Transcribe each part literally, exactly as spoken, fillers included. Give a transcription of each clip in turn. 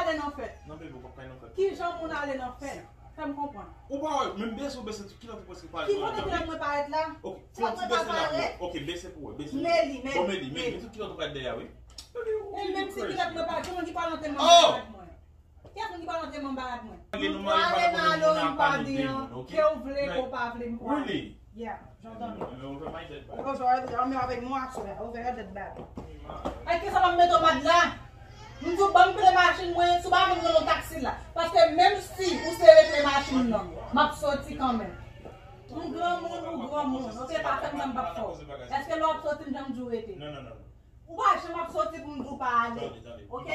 Ale nan fèt. Non, baby, ou p ap ka ale nan fèt. Kijan moun ale nan fèt? Fè m konprann. Ou pa wè, menm bese ou bese, kilè ou te prèske parèt? Ki kote kilè mwen parèt la? Ok, fè yon ti bese la pou wè. Ok, bese pou wè, bese pou wè. Meli, Meli, bon, Meli, Meli, Meli. Tout kilè ou te parèt dèyè, wi. Baby, ou crazy. E menm si kilè mwen parèt, ki moun ki pral antre nan bagay mwen? Kiyès moun ki pral antre nan bagay mwen? Ou ale nan Halloween party an, ke w vle, ke w pa vle, m pral. Really? Yeah, jan w tande. Ou bezwen anmè avèk mwen aswè, ouvè yon dèt bag. Ay, kisa m ap mete w mad la? M di w ban m kle machin mwen, si w pa vin rele yon taksi la. Paske menm si ou sere kle machin nan, m ap soti kanmenm. M granmoun, ou granmoun. Ok, pa fè m sa m p ap fè w. Èske lè w ap soti m janm di w rete? Non, non, non. Ou pa janm ap soti pou m di w pa ale. Ok?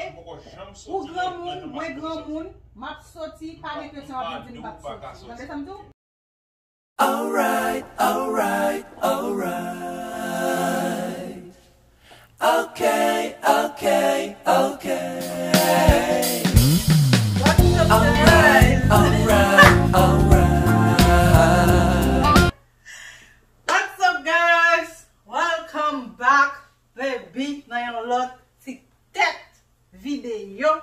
Ou granmoun, mwen granmoun, m ap soti, pa gen kesyon ap di m p ap soti. Ou tande sa m di w? Alright, alright, alright. Okay, okay, okay. Alright, alright, alright. What's up, guys? Welcome back, baby, nan yon lòt ti tèt videyo.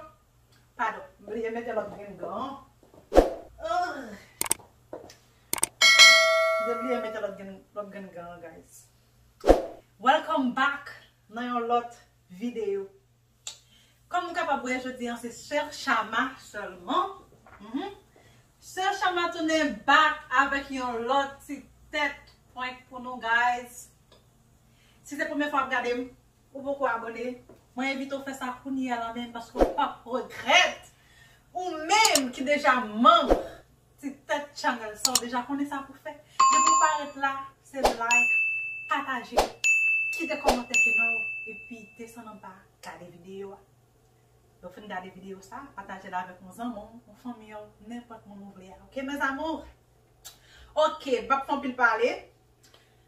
Padon, m bliye mete lòt grenn gan an. Ugh. M te bliye mete lòt grenn, lòt grenn gan an, guys. Welcome back nan yon lòt videyo. Kòm nou kapab wè, jodi an se Sè Chama sèlman. Mhm. Sè Chama tounen back avèk yon lòt ti tèt prank pou nou, guys. Si se premye fwa w ap gade m, ou poko abòne, mwen envite w fè sa kounye a la menm, paske w p ap regrèt. Ou menm ki deja manm Ti Tèt Channel sa, w deja konnen sa pou fè. Depi w parèt la, se like, pataje, kite kòmantè ke non w, epi desann anba, gade videyo a. Lè w fin gade videyo sa, pataje l avèk yon zanmi w, yon fanmi w, nenpòt moun ou vle a. Ok, mes amours? Ok, m p ap fè anpil pale.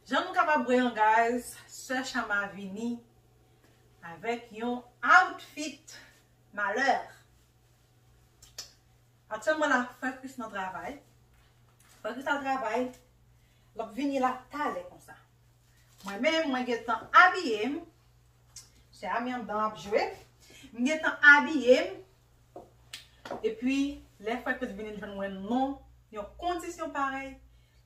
Jan nou kapab wè an, guys, Sè Chama vini avèk yon outfit malè. Aktyèlman la, frè Chris nan travay. Frè Chris al travay, l ap vini la talè konsa. Mwen menm, mwen gentan abiye m. Se Ami anndan ap jwe. M gentan abiye m. Epi, lè frè Chris vini, l jwenn mwen nan yon kondisyon parèy.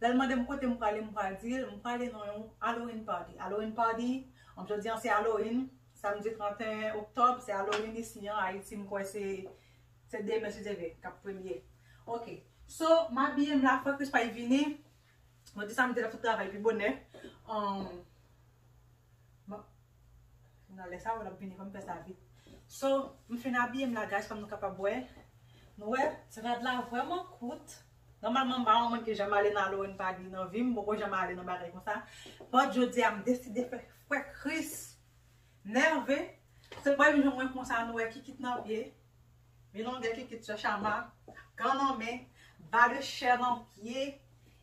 Lè l mande m kote m prale, m pral di l, m prale nan yon Halloween party. Halloween party, an, jodi an se Halloween, samdi trannteyen oktòb, se Halloween isi an, Ayiti, m kwè se, se demen, si Dye vle, k ap premye. Ok. So, m abiye m la, frè Chris pral vini. Mwen di sa, m te sot travay pi bonè. Um, Bon, nan lè sa, w ap vini, fò m fè sa vit. So, m fin abiye m la, guys, kòm nou kapab wè. Nou wè, ti rad la vrèman kout. Nòmalman, m pa yon moun ki janm ale nan Halloween party nan vi m, m poko janm ale nan bagay konsa. But jodi a, m deside fè frè Chris nève. Se pa yon jan mwen konsa, nou wè kikit nan pye. Mi longè kikit Sè Chama, gan nan men, ba de chè nan pye,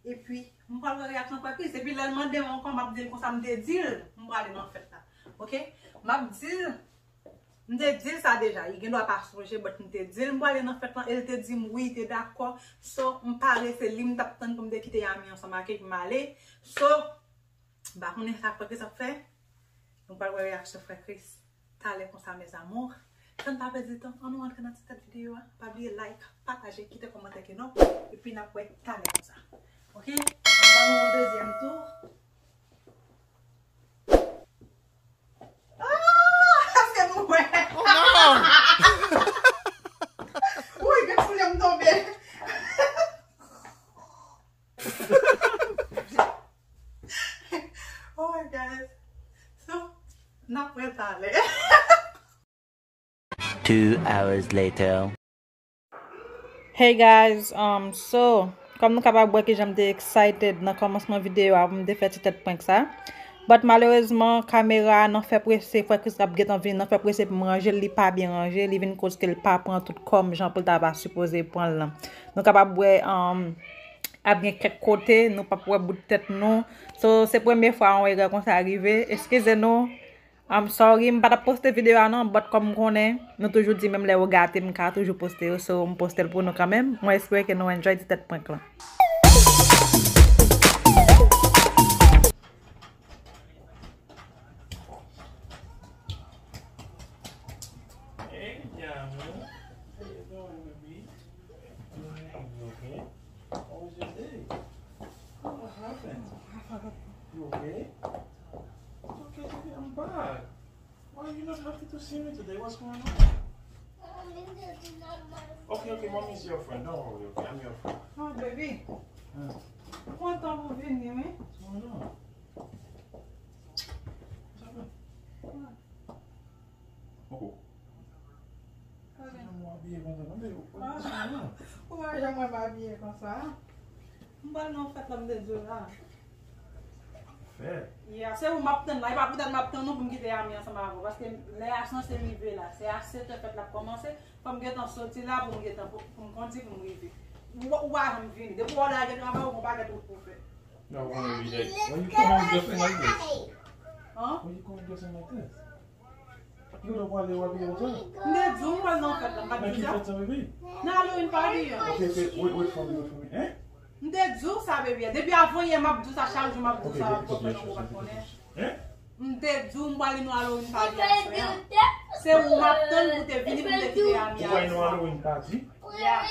epi m pral wè reyaksyon frè Chris. Epi lè l mande m ankò, m ap di l konsa m te di l m prale nan fèt la. Ok? M ap di l, m te di l sa deja, li gendwa pa sonje, but m te di l m prale nan fèt lan, e l te di m wi, li te dakò. So, m pare, se li m t ap tann pou m te kite Yami ansanm ak li pou m ale. So, M pa konnen sa frè Chris ap fè. Nou pral wè reyaksyon frè Chris talè konsa, mes amours. San n pa pèdi tan, ann nou antre nan ti tèt videyo a. Pa bliye like, pataje, kite kòmantè ke non. Epi n ap wè talè konsa. Ok? N ap ban nou yon dezyèm tou. Ah! Èske nou wè? Oh non! Wi, gen soulye m tonbe. Oh my God. So, n ap wè talè. Two hours later. Hey guys, um, so, kòm nou kapab wè kijan m te excited nan kòmansman videyo a pou m te fè ti tèt prank sa. But malerezman, kamera a nan fè prese, frè Chris ap gentan vini nan fè prese pou m ranje l, li pa byen ranje, li vin koz ke l pa pran tout kòm jan pou l ta va sipoze pran l lan. Nou kapab wè, um, ap gen kèk kote, nou p ap wè bout tèt nou. So, se premye fwa yon erè konsa rive. Eskize nou. I'm sorry, m pa t ap poste videyo a non, but kòm m konnen, nou toujou di menm lè yo gate m, m ka toujou poste yo, so m poste l pou nou kanmenm. Mwen espere ke nou enjoy ti tèt prank lan. Hey, Diamond. You okay? It's okay, baby, I'm back. Why are you not happy to see me today? What's going on? Okay, okay, mommy is your friend. Don't worry, okay? I'm your friend. Oh, baby. Hmm. Kontan pou vini, wi. What's going on? What's happening? Oh. Jan mwen abiye konsa, non, baby? Ou pa janm wè m abiye konsa. M pral nan fèt la, m te di w la. Fèt? Yeah, se ou m ap tann la. E pa poutèt m ap tann ou pou m kite Yami ansanm avè w. Paske lè a sanse rive la. Se a sèt è fèt la ap kòmanse. Fò m gentan soti la pou m gentan, pou, pou m kondi pou m rive. Ou, ou pa janm vini. Depi w lage travay ou, gon pakèt wout pou w fè. Why you coming dressing like this? Huh? Why you coming dressing like this? Yo, nou pale w abiye konsa? M te di w m pral nan fèt la, m pa t di w sa? Nan ki fèt sa, baby? Nan Halloween party an. Ok, ok, wait, wait for me, wait for me. Hein? M te di w sa, baby. Depi avan yè, m ap di w sa, chak jou m ap di w sa, w ap konprann, ou pa t konnen. Hein? M te di w m prale nan Halloween party aswè a. Se ou m ap tann pou te vini pou m te kite Yami aswè a. Ou prale nan Halloween party? Yeah.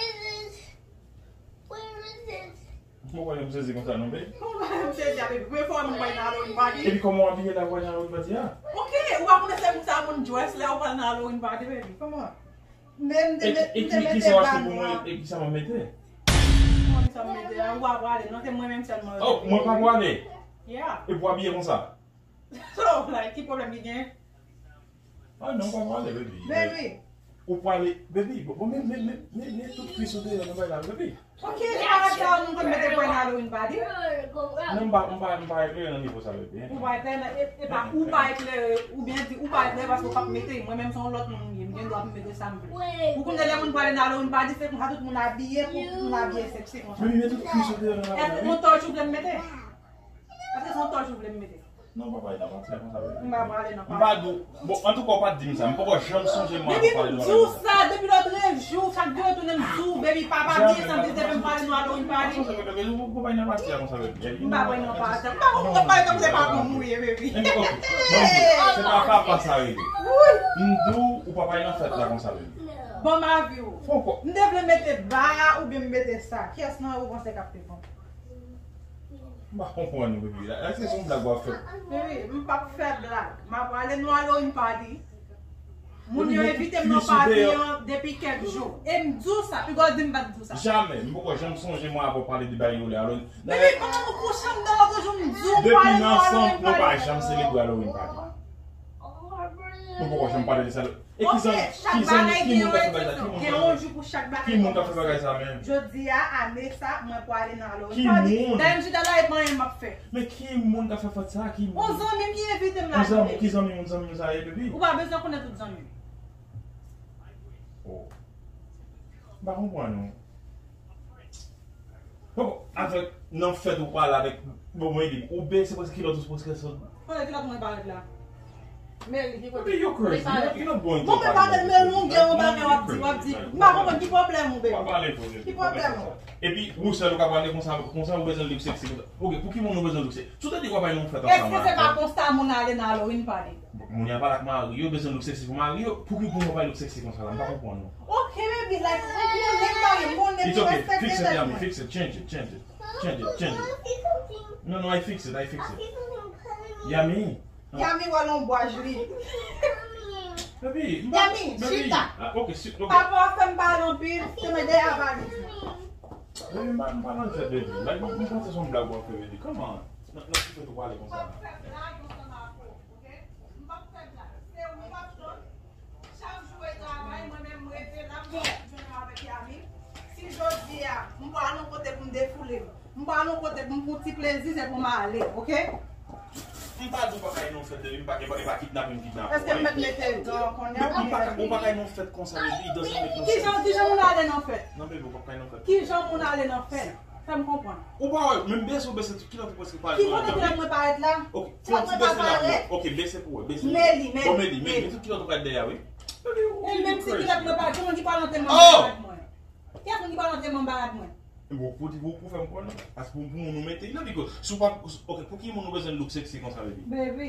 Mwen pa janm sezi konsa non, baby. Kòman w pa janm sezi a, baby? Premye fwa moun pa nan Halloween party. Epi kòman w abiye la pou al nan Halloween party a? Ok, ou pa konnen se konsa moun dress lè ou pral nan Halloween party, baby. Kòman? Men m te mete bag nwa. E kisa w achte pou mwen? E kisa m ap mete? Kòman kisa m mete a? Ou pa prale, non, se mwen menm sèlman. Oh, mwen pa prale? Yeah. Epi w abiye konsa? So, like, ki pwoblèm ki gen? Ah non, pa prale, baby. Baby. Ou prale, baby, bon, men, men, men, men, men tout kwi sou deyò nan bay la, baby. Ok, se pa sa nou konn mete pou al nan Halloween party? Non, m pa, m pa, m pa eklere nan nivo sa, baby. Ou pa eklere nan, e, e pa, ou pa eklere, oubyen di, ou pa eklere paske ou p ap mete, mwen menm se yon lòt moun m ye, m gen dwa pou m mete sa m vle. Ou konnen lè moun prale nan Halloween party, se konsa tout moun abiye, pou moun abiye seksi konsa. Baby, men tout kwi sou deyò nan bay la, wi. Èske yon tòch ou vle m mete? Èske se yon tòch ou vle m mete? Non, papa, e nan pati a konsa, baby. M pa prale nan pati. M pa di w, bon, antouka, w pa t di m sa. M poko janm sonje mwen ap pale nou. Baby, m di w sa depi lòtrejou. Chak jou retounen m di w, baby, papa, byen santi depi m prale nan Halloween party. Ou pa prale nan pati a konsa, baby. M pa prale nan pati a. M pa konn pale tankou se papa m ou ye, baby. Ok. Non, se pa papa sa rele. M di w, ou pa prale nan fèt la konsa, baby. Ban m avi w. M te vle mete ba a oubyen m mete sa. Kiyès nan ou panse k ap pi bon? M pa konprann ou, baby. Èske se yon blag w ap fè? Baby, m p ap fè blag. M ap prale nan Halloween party. Moun yo envite m nan party an depi kèk jou. E m di w sa, piga w di m pa t di w sa. Jamè. M poko janm sonje mwen avè w pale de bagay yo lè Halloween. Baby, kòman nou kouche anndan lòt jou m di w m prale nan Halloween party? Depi n ansanm, nou pa janm selebre Halloween party. Nou poko janm pale de sa. E ki zan, ki zan, ki moun k ap fè bagay sa? Ki moun k ap fè bagay sa? Gen yon jou pou chak bagay kòmanse. Ki moun k ap fè bagay sa menm? Jodi a, ane sa, mwen prale nan Halloween party. Dayè m chita la, e pa anyen m ap fè. Men ki moun k ap fè fèt sa? Ki moun? Yon zanmi m ki envite m la. Yon zanmi, ki zanmi moun, zanmi m sa ye, baby? Ou pa bezwen konnen tout zanmi m. Oh. M pa konprann ou. Bon, avèk nan fèt ou pale avèk, bon, mwen di, ou bese prèske kilòt ou prèske sot. Kote kilòt mwen parèt la? Meli, ki kote? Baby, you crazy. You not going to a party. Bon, men pa de men longè yon bagay w ap di, w ap di. M pa konprann ki pwoblèm ou, baby. Pa pale pou li. Ki pwoblèm ou? Epi, ou sèl ou ka pale konsa, konsa ou bezwen look sexy konsa. Ok, pou ki moun ou bezwen look sexy? Si w te di w ap al nan yon fèt ansanm avè m. Èske se pa konsa moun ale nan Halloween party? Moun yo pale ak mari yo, bezwen look sexy pou mari yo. Pou ki pou mwen pa look sexy konsa la? M pa konprann non. Ok, baby, like, ou konnen bagay, m konnen li respekte tèt mwen. It's okay, fix it, Yami, fix it, change it, change it. Change it, change it. No, no, I fix it, I fix it. Yami. Yami wè lonbraj li. Baby, m pa, Yami, baby, chita. Ah, ok, si, ok. Papa w ap fè m pale anpil, se mwen dèyè valiz mwen. Baby, m pa, m pa nan tèt, baby. Like, m, m panse se yon blag w ap fè, baby. Come on. Nan, nan ki fèt ou pale konsa la? M p ap fè blag ansanm ak ou, ok? M p ap fè blag. Se ou m ap tann. Chak jou e travay, mwen menm m rete la, m jwenn avèk Yami. Si jodi a, m pral yon kote pou m defoule m, m pral yon kote pou m pran ti plezi, se pou m ale, ok? M pa di w pa ka al nan fèt, baby, m pa, e pa, e pa kidnape m kidnape w. Èske m mèt mete dan konnen? Baby, m pa ka, ou pa ka al nan fèt konsa, baby, it doesn't make no sense. Kijan, kijan moun ale nan fèt? Non, baby, ou pa ka al nan fèt konsa. Kijan moun ale nan fèt? Fè m konprann. Ou pa wè, menm bese ou bese tout kilòt ou prèske parèt. Ki kote kilòt mwen parèt la? Ok, kilòt mwen pa parèt. Ok, bese pou wè, bese. Meli, Meli. Bon, Meli, Meli, tout kilòt ou parèt dèyè, wi. Meli, ou crazy. E menm si kilòt mwen parèt, ki moun ki pral antre m nan bagad mwen? Kiyès moun ki pral antre m nan bagad mwen? Bon, pou, pou, pou fè m konnen, paske pou, pou moun ou mete, non, because, si w pa, ok, pou ki moun ou bezwen look sexy konsa, baby? Baby.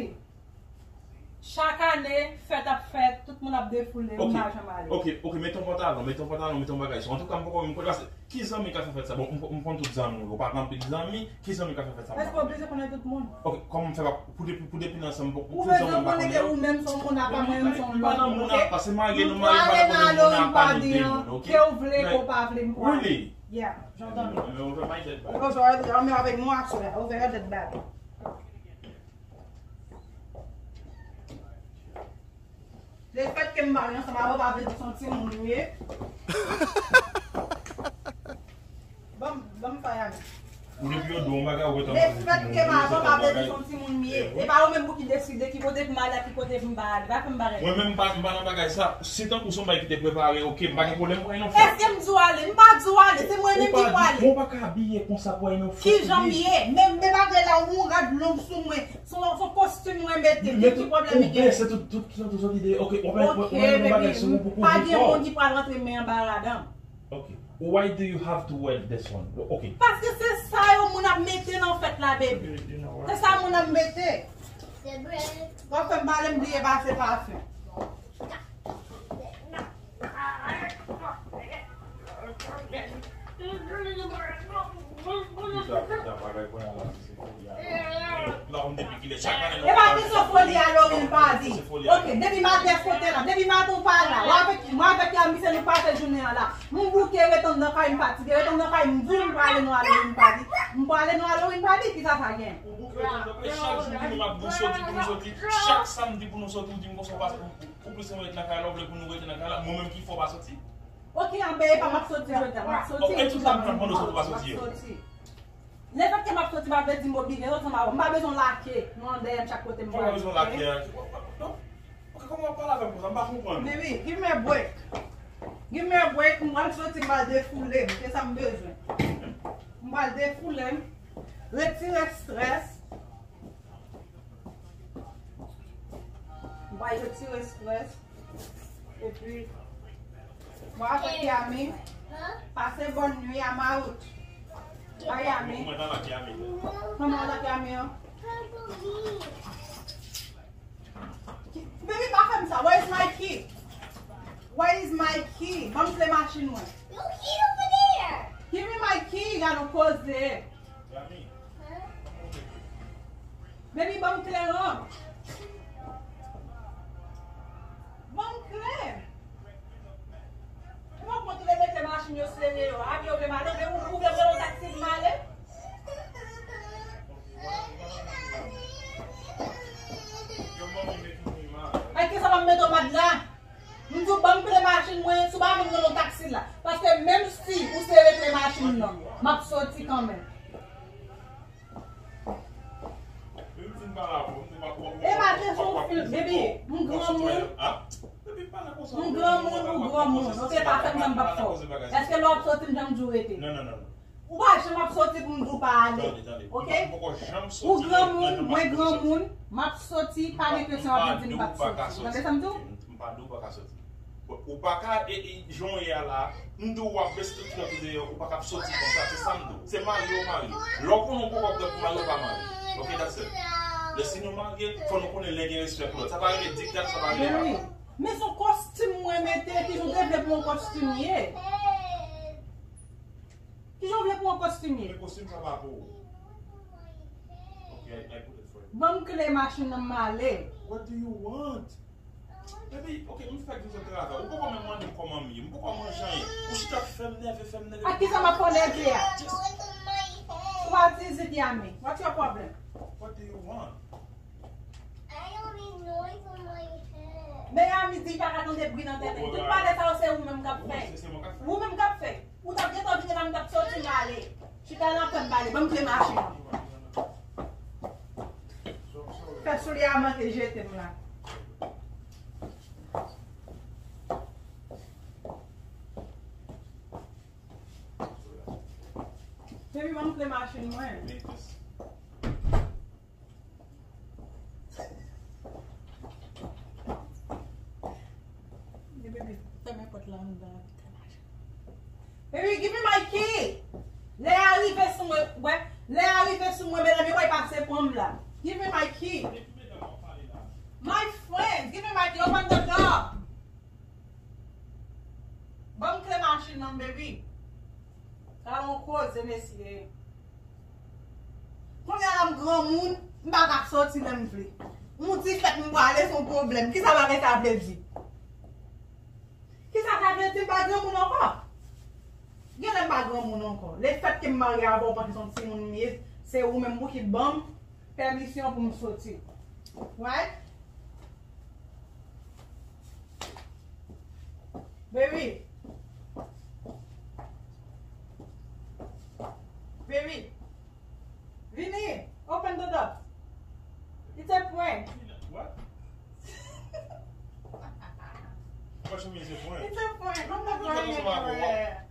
Chak ane, fèt ap fèt, tout moun ap defoule, m pa janm ale. Ok, ok, mete yon pantalon, mete yon pantalon, mete yon bagay sou. Antouka, m poko menm konnen, paske ki zanmi k ap fè fèt sa? Bon, m, m konn tout zanmi w yo, ou pa gen anpil zanmi, ki zanmi k ap fè fèt sa? Èske w oblije konnen tout moun? Ok, kòman m fè pa, pou depi, pou depi n ansanm, pou tout zanmi m pa konnen yo? Ou bezwen konnen ke ou menm se yon moun apa, mwen menm se yon moun apa, ok? M pa nan moun apa, se marye nou marye, m pa nan moun apa, nou de moun, ok? Ke ou vle, ke ou pa vle, m pral. Really? Yeah, j'entends bien. Ou bezwen anmè avèk nou aswè, ouvè yon dèt bag. Lefètke m marye ansanm avè w pa vle di se yon timoun ou ye. Ban m, ban m fè a. Ou depi yo di w yon bagay, ou gentan panse se yon timoun ou ye, se yon bagay. Lefètke m avè w pa vle di se yon timoun m ye. E pa ou menm pou ki deside ki kote pou m ale ak ki kote pou m pa ale. Pa fè m bagay sa. Mwen menm m pa, m pa nan bagay sa. Si tankou se yon bagay ki te prepare, ok, m pa gen pwoblèm pou al nan fèt. Èske m di w ale? M pa di w ale. Se mwen menm ki pwale. Ou pa ka abiye konsa pou al nan fèt. Kijan m ye? Men, men bagay la, ou gon rad long sou mwen. Se yon, se yon kostim mwen mete. Men ki pwoblèm li genyen? Ou bese tout, tout, tout, tout soti de, ok, ou mèt, ou mèt, ou mèt yon bagay sou ou pou kouvri kò w. Pa gen moun ki pral rantre men anba rad an. Ok. Why do you have to wear this one? Ok. Paske se sa yo moun ap mete nan fèt la, baby. Se sa moun ap mete. W ap fè m pale, m bliye pase pafen. Epa kesyon foli Halloween party. Ok, depi maten èske w te la? Depi maten w pa la. W avèk ki? Mwen avèk Yami se nou pase jounen an la. M bouke ret anndan kay m fatige. Ret anndan kay m di w m prale nan Halloween party. M prale nan Halloween party, kisa sa gen? Ou bouke ret anndan kay chak jou pou nou ap di w soti pou nou soti. Chak samdi pou nou soti ou di m konsa w pase pou, pou plis nou ret nan kay la, ou vle pou nou rete nan kay la. Mwen menm ki fè w pa soti? Ok, anben e pa m ap soti jodi a, m ap soti. Ok, e tout sa moun ap mande w soti ou pa soti yo. Lefètke m ap soti pa vle di m oblije soti ansanm avè w. M pa bezwen w lake nan dèyè m chak kote m prale. Ou pa bezwen lake a. Ok, kòman w ap pale avè m konsa? M pa konprann. Baby, give me a break. Give me a break, m pral soti, m pral defoule m. Se sa m bezwen. M pral defoule m, retire strès. M pral retire strès. Epi, mwen avèk Yami, pase bòn nwi a Mawout. Ba Yami. Kòman w avèk Yami an? Baby, pa fè m sa. Where is my key? Where is my key? Ban m kle machin mwen. Your key over there. Give me my key, gade yon koze. Baby, ban m kle an. Ban m kle. Ou pa konn tou lè mete machin yo sere yo. Avyon vle m ale, oubyen ou, ou vle m rele yon taksi pou m ale? Ay, kisa m ap mete w mad la? M di w ban m kle machin mwen, si w pa vin rele yon taksi la. Paske menm si ou sere kle machin nan, m ap soti kanmenm. E pa kesyon w fil, baby, m granmoun. M granmoun, ou granmoun, ok, pa fè m sa m p ap fè w. Èske lè w ap soti m janm di w rete? Ou pa janm ap soti pou m di w pa ale, ok? Ou granmoun, mwen granmoun, m ap soti, pa gen kesyon w ap vin di m p ap soti. Ou tande sa m di w? M pa di w pa ka soti. Ou pa ka, e, e, jan w ye a la, m di w w ap bese tout kilòt ou deyò, ou pa ka ap soti konsa, se sa m di w. Se marye w marye. Lè w konnen w poko prè pou marye, w pa marye. Ok, that's it. Lè si nou marye, fò nou konnen len gen respè pou lòt. Sa pa rele diktat, sa pa rele papa. Men se yon kostim mwen mete, kijan w te vle pou yon kostim ye? Kijan w vle pou yon kostim ye? Men kostim sa pa pou ou. Ok, I, I put it for you. Ban m kle machin nan m ale. What do you want? Baby, ok, m fèk vin sot travay. Ou poko menm mande m kòman m ye. M poko manje anyen. Ou chita fè m nève, fè m nève. Ak kisa m ap fè w nève a? Just... What is it, Yami? What's your problem? What do you want? I don't need noise on my head. Men Yami di pa ka tande bri nan tèt li. Tout pale sa yo se ou menm k ap fè. Ou menm k ap fè. Ou t ap gentan vini la, m t ap soti m ale. Chita nan fè m pale, ban m kle machin nan. Fè soulye a manke jete m la. Baby, ban m kle machin mwen. Baby, fèmen pòt la anndan. Baby, give me my key. Lè a rive sou mwen, wè. Lè a rive sou mwen, medam yo pral pase pran m la. Give me my key. My friends, give me my key, open the door. Ban m kle machin nan, baby. Sa yon koze, mesye. Kounye a la m granmoun, m pa ka soti lè m vle. Yon ti fèt m prale, se yon pwoblèm. Kisa bagay sa vle di? Kisa sa vle di m pa granmoun ankò? Genlè m pa granmoun ankò. Lefètke m marye avè w, panse se yon timoun m ye, se ou menm pou ki ban m pèmisyon pou m soti. Right? Baby. Baby. Vini. Open the door. It's a prank. What? What you mean it's a prank? It's a prank. I'm not going anywhere.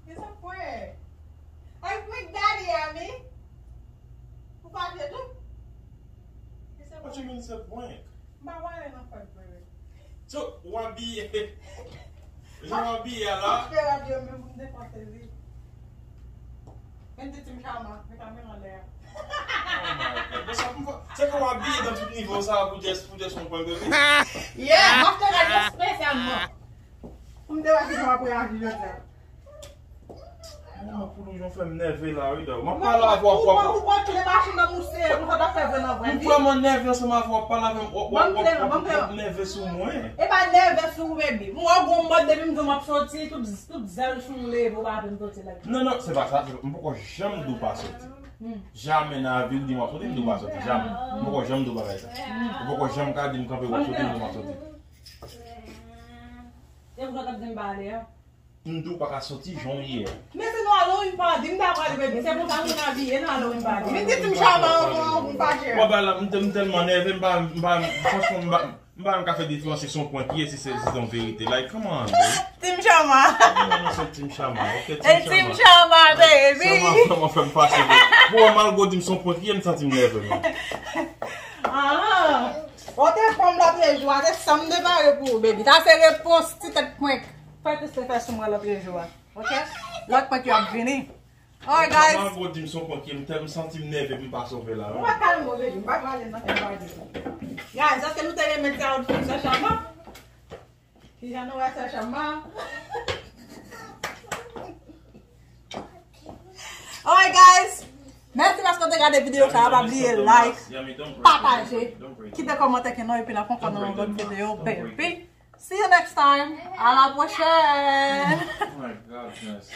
It's a prank. I prank daddy, Ami. Ou pa vle tou? It's a prank. What you mean it's a prank? M pa prale nan fèt, bebe. So, w abiye. Jan w abiye a la. Mwen fè radyo men pou m depanse li. Men di Team Chama, men kamera anlè a. Oh my God. Bon, sa pou m fè, se ke w abiye nan tout nivo sa pou just, pou just yon prank, bebe. Yeah, m ap fè radyo espesyalman. Pou m te wè kijan w ap reyaji jodi a. Mwen, pou nou jan fè m nève la, wi, dog. M ap pale avè w, w ap, w ap, ou pran kle machin nan, mousse, nou konn ap fè vre nan vre vi. M vrèman nève ansanm avè w, w ap pale avè m, w ap, w ap, w ap, w ap nève sou mwen. E pa nève sou ou, baby. M wè w gon mòd depi m di w m ap soti, tout, tout zèl sou m leve, ou pa vle m soti la. Non, non, se pa sa, se pa, m poko janm di w pa soti. Jamè nan lavi m di m ap soti, m di w pa soti, jamè. M poko janm di w bagay sa. Ou poko janm ka di m kanpe, w ap soti, m di w m ap soti. E pou sa w t ap di m pa ale a? M di w pa ka soti jan w ye a. Men se nan Halloween party, m ta prale, baby. Se konsa moun abiye nan Halloween party. Men di Team Chama anvan pou m fache. Wè, bagay la, m te, m tèlman nève, m pa, m pa, franchman, m pa, m pa menm ka fè diferans si se yon prank ye, si se, si se yon verite. Like, come on, bro. Team Chama. Non, non, se Team Chama, ok? Team Chama. Team Chama, baby. Chama, Chama fè m fache, bro. Bon, malgre w di m se yon prank ye, m santi m nève, man. Ah. Ou te pran m lòt jou a, se sa m te pare pou ou, baby. Sa se repons ti tèt prank. Fè tout se fè sou mwen lòt jou a. Ok? Lòt prank yo ap vini. Alright, guys. Kòman pou di m se yon prank, m tèlman santi m nève, m pa sove la. Ou pa kalme w, baby. M pa prale nan kè pa ditou. Guys, èske nou te renmen ti outfit Sè Chama? Kijan nou wè Sè Chama? Alright, guys. Mèsi paske w te gade videyo sa a. Pa bliye like, pataje, kite kòmantè ke nou, epi n ap ankò nan yon lòt videyo, baby. See you next time. À la prochaine. Oh my God, yes.